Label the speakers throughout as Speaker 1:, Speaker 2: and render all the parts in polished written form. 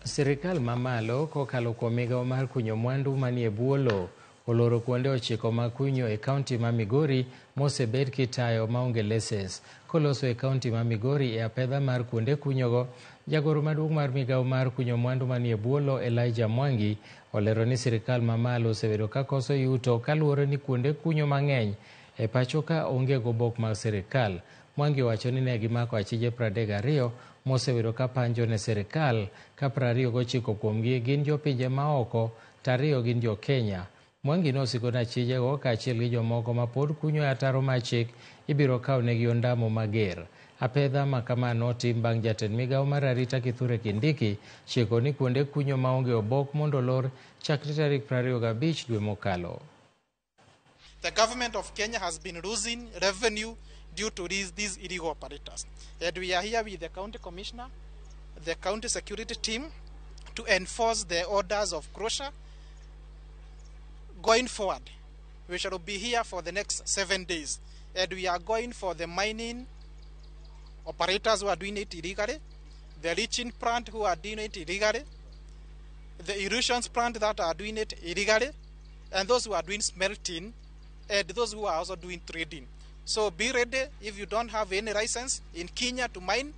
Speaker 1: Sirikal mamalo kokalo kuom migawo mar kunyo mwandu manie bwo lowo oloro kuonde 9 mag kunyo e kaunti ma Migori mosebed kitayo maonge leses. Koloso e kaunti ma Migori e apedha mar kuonde kunyogo, jagoro maduong' mar migawo mar kunyo mwandu manie bwo lowo Elijah Mwangi olero ni sirikal mamalo osebedo ka koso yuto kaluwore ni kuonde kunyo mang'eny e pacho ka onge gobok mag sirikal. Mwangi owacho ni ne gimako achije 32 mosebedo ka panjo ne sirikal ka 29 kuomgi gin jopinje maoko to 2 gin jo Kenya. Mwangi nosiko ni achijego kaachiel gi jomoko ma pod kunyo e ataro mar chik ibiro kaw negi ondamo mager. Apedha ma kama notim bang' jatend migawo mar arita Kithure Kindiki chiko ni kuonde kunyo maonge obok mondo olor chakre tarik 25 dwe mokalo.
Speaker 2: The government of Kenya has been losing revenue due to these illegal operators. And we are here with the county commissioner, the county security team, to enforce the orders of closure. Going forward, we shall be here for the next 7 days. And we are going for the mining operators who are doing it illegally, the leaching plant who are doing it illegally, the erosions plant that are doing it illegally, and those who are doing smelting, and those who are also doing trading. So be ready if you don't have any license in Kenya to mine,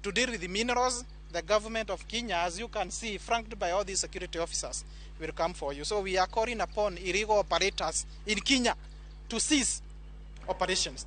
Speaker 2: to deal with the minerals. The government of Kenya, as you can see, flanked by all these security officers, will come for you. So we are calling upon illegal operators in Kenya to cease operations.